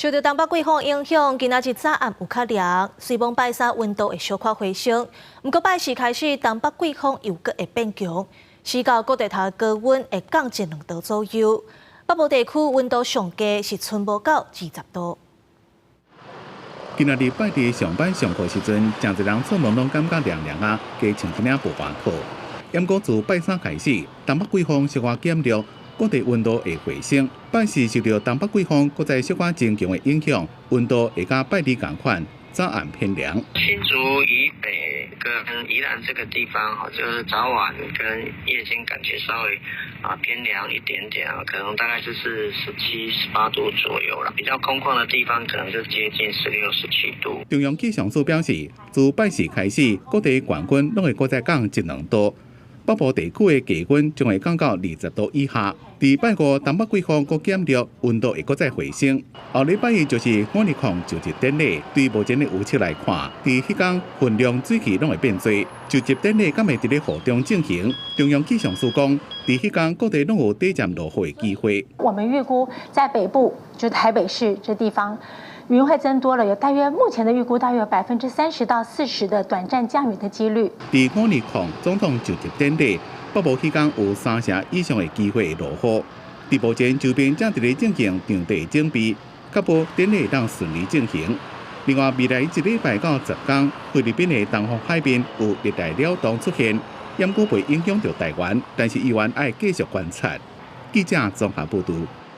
受著東北季風影響，今仔日早暗有較涼，雖罔拜三溫度會小可回升，毋過拜四開始東北季風又閣會變強，四到各地頭高溫會降一兩度左右。北部地區溫度上低是賰無到20度。今仔日拜二上班上課時陣，誠濟人出門攏感覺涼涼啊，加穿一領薄外套。毋過自拜三開始，東北季風小可減弱，各地溫度會回升。拜四受著東北季風閣再小可增強的影響，溫度會佮拜二仝款，早暗偏涼。新竹以北跟宜蘭這個地方，哈，就是早晚跟夜間感覺稍微偏涼一點點啊，可能大概就是17、18度左右啦。比較空曠的地方，可能就接近16、17度。中央氣象署表示，自拜四開始，各地懸溫攏會閣再降一兩度。北部地區的低溫將會降到20度以下。佇拜五東北季風閣減弱，溫度會閣再回升。後禮拜一就是五二空就職典禮。對目前的預測來看，佇彼工雲量水汽攏會變濟。就職典禮敢會佇咧雨中進行？中央氣象署講，佇彼工各地攏有短暫落雨的機會。我們預估在北部，就台北市這地方，雲會增多了，有大約目前的預估，大約有30%到40%的短暫降雨的幾率。佇五二空總統就職典禮，北部彼工有三成以上的機會落雨。佇目前周邊正佇咧進行場地準備，確保典禮會當順利進行。另外，未來一禮拜到10工，菲律賓的東方海面有熱帶擾動出現，毋過袂影響著台灣，但是依然愛繼續觀察。記者綜合報導。